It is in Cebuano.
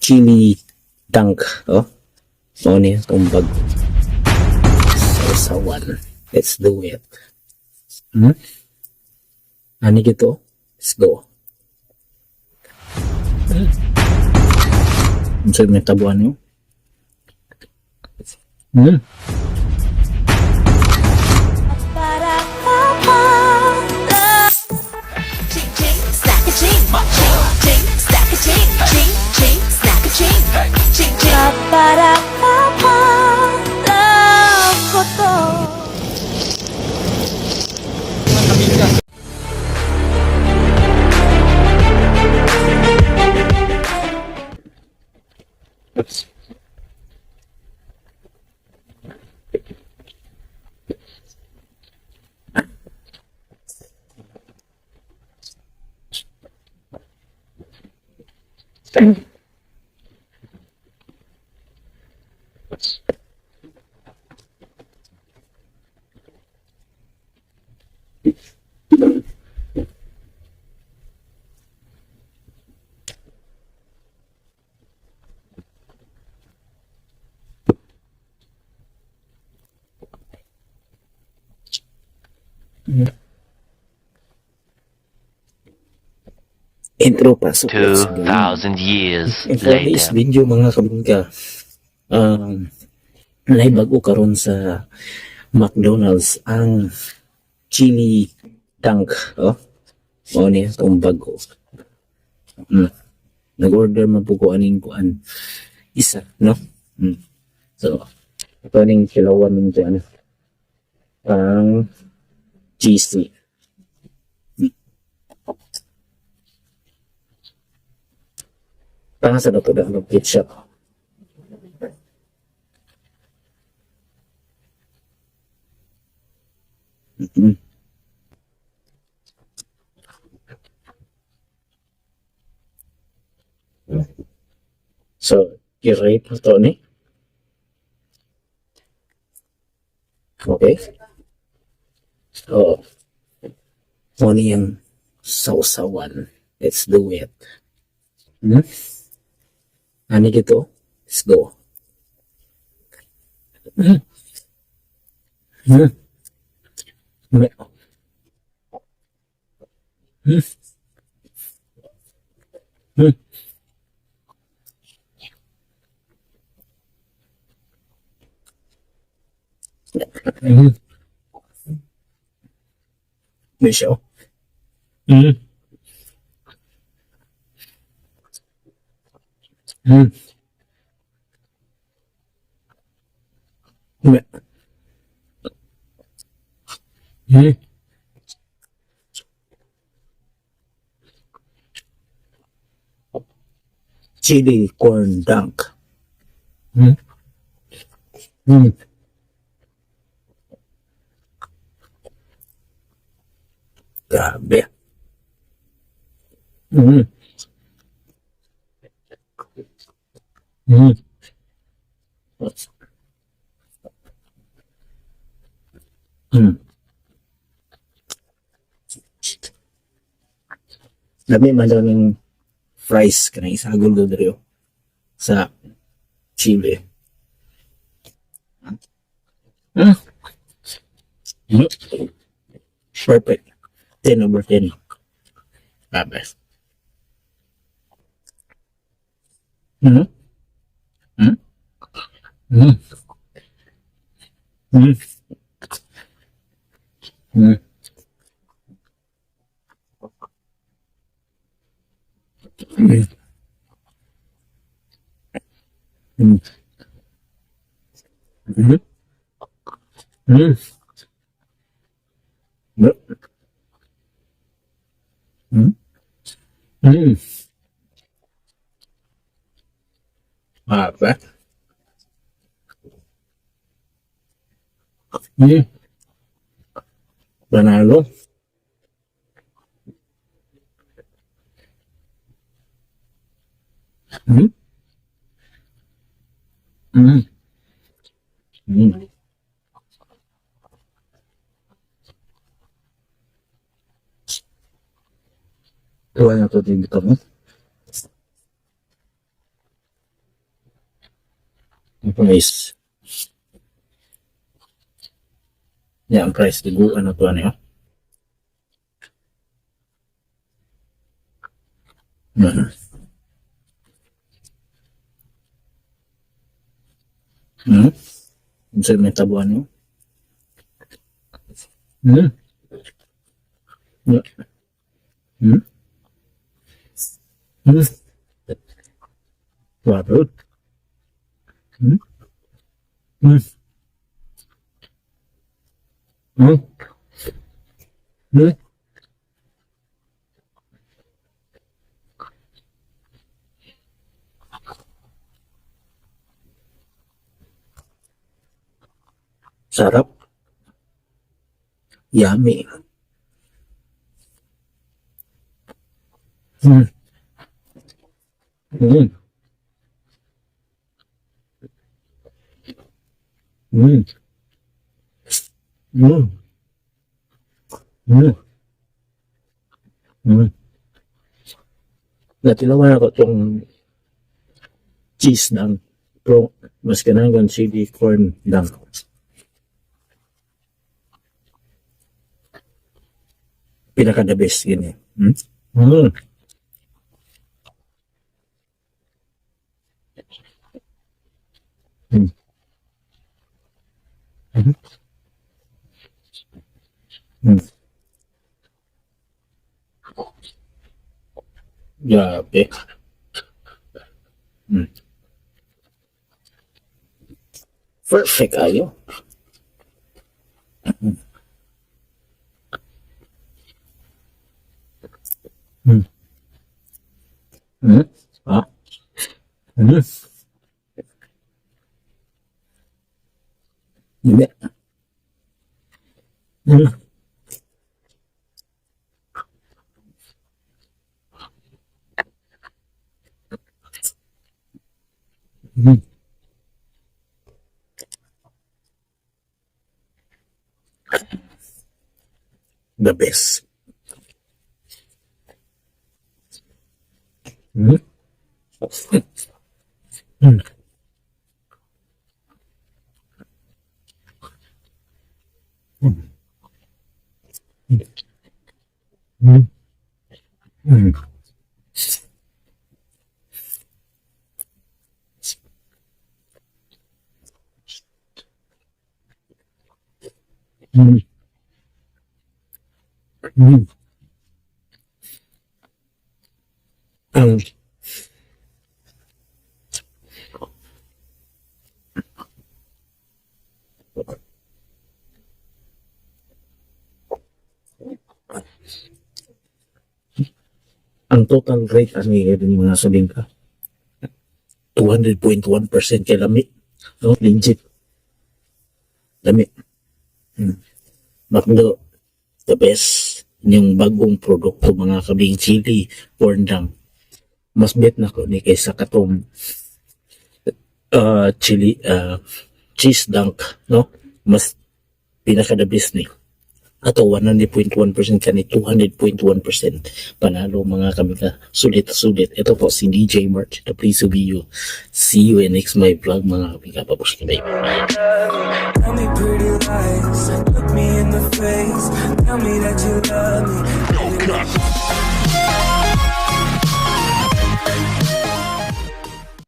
Chili dunk. Oh. Mao ni itong bag. Sausawan. Let's do it. Ani gito? Let's go. Unsa may tabuan niyo? Para pa pa. Ching ching, snack a ching, ching ching, snack a ching, ching ching, snack a ching, ching ching. Para pa pa. Love ko to. Oops. Intro, pasok. Let's go. 2,000 years And for this later. video, mga kabingka, live bago karon sa McDonald's ang chili dunk. Oh. Mao ni itong bago. Nag-order man po ko aning kuan isa, no? So, ito aning kilawan ning kuan ang cheesy. Tanga sa dato ng ketchup. So, i-rate mo to ni. Okay. So, mo niyang sausawan. Let's do it. Ani gito? Let's go. May siya, oh. Chili corn dunk. Grabe. Lami man daw ning fries kanang isagol daw diri oh, sa chili. Perfect. 10 over 10. Grabe. Grabe. Panalo. Tuwa na to dito mo. Ang price. Yeah, ang price. Liguan na to ano yun. Unsa may tabuan niyo? Yeah. Grabe. Sarap. Yummy. Natilawan ako itong cheese dunk. Pero mas ganahan chili corn dunk. Pinaka the best yun eh. Grabe. Perfect ayo. Ah. Hindi. The best. Ang total rate ani yung mga sabing ka 200.1% kay lami, no? Legit lami. McDo, the best yung bagong produkto, mga kabing, chili corn dunk. Mas bet na ko ni kaysa katong chili cheese dunk, no? Mas pinaka the best ni ato. 100.1% kani 200.1%. Panalo, mga kami ka. Sulit sulit. Ito po si DJ March, the place to be. You see you in next my vlog, mga kami ka. Babush, bye. Tell me pretty lies, look me in the face, tell me that you love me.